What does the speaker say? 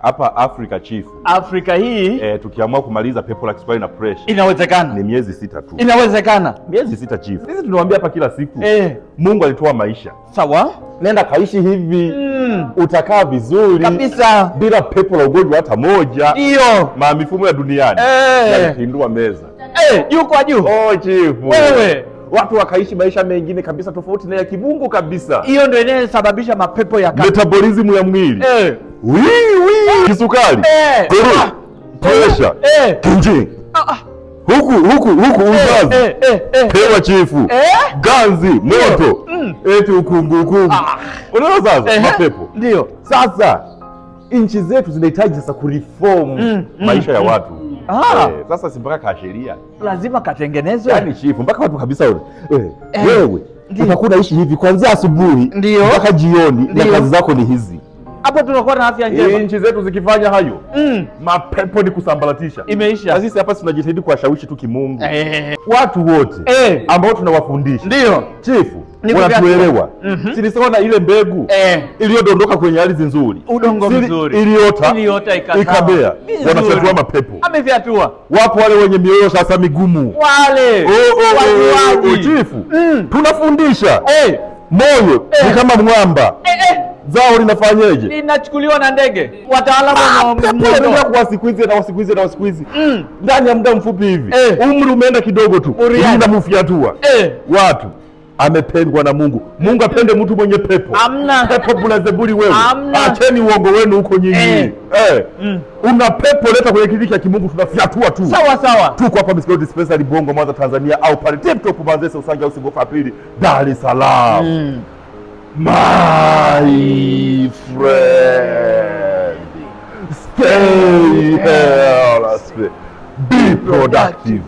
Hapa Afrika, chifu, Afrika hii tukiamua kumaliza pepo la kisukari na pressure inawezekana, ni miezi 6 tu. Inawezekana. Miezi 6, chifu. Sisi tunawaambia hapa kila siku Mungu alitoa maisha. Sawa. Nenda kaishi hivi, utakaa vizuri kabisa bila pepo la ugonjwa hata moja. Ndio. Ma mifumo ya duniani yalipindua meza Juu kwa juu. Oh, chifu. Wewe. Watu wakaishi maisha mengine kabisa tofauti na ya kimungu kabisa. Hiyo ndio inayosababisha mapepo ya metabolism ya mwili. Wii, wii. Kisukari. Pressure. Kinji. Huku huku huku uzazi. Pewa, chifu. Ganzi, moto. Eti ukungu ukungu. Unaona sasa mapepo. Ndio. Sasa nchi zetu zinahitaji sasa kureform maisha ya watu. Sasa si mpaka ka sheria. Lazima katengenezwe. Yaani chifu, mpaka watu kabisa wewe utakuwa unaishi hivi kuanzia asubuhi mpaka jioni na kazi zako ni hizi. Hapo tunakuwa na afya njema. Nchi zetu zikifanya hayo, mapepo ni kusambaratisha. Imeisha. Na sisi hapa tunajitahidi kuwashawishi tu kimungu. Watu wote ambao tunawafundisha, chifu, Ni wanatuelewa. Si ni sawa na ile mbegu iliyodondoka kwenye ardhi nzuri, Udongo mzuri. iliota, Iliota ikazaa. ikamea, Vizuri. wanafyatua mapepo. Amefyatua. Wapo wale wenye mioyo sasa migumu. Wale. Oh, Wajuaji. chifu, tunafundisha moyo ni kama mwamba, zao linafanyeje? Linachukuliwa na ndege. Wataalamu Pepo yanaendelea kuwasikwizi na wasikwizi na wasikwizi ndani ya muda mfupi hivi, umri umeenda kidogo tu, Buriani. linamfyatua watu. Amependwa na Mungu. Mungu apende mtu mwenye pepo? Amna. Pepo Bulazebuli wewe. Amna. Acheni uongo wenu huko nyinyi. Una pepo, leta kwenye kliniki ya kimungu, tunafyatua tu. Sawa sawa. Tuko hapa Misikio Dispensary, Bongo, Mwanza, Tanzania, au pale Tip Top Manzese, Usangi au Singofa Pili, Dar es Salaam. My friend, stay healthy, be productive.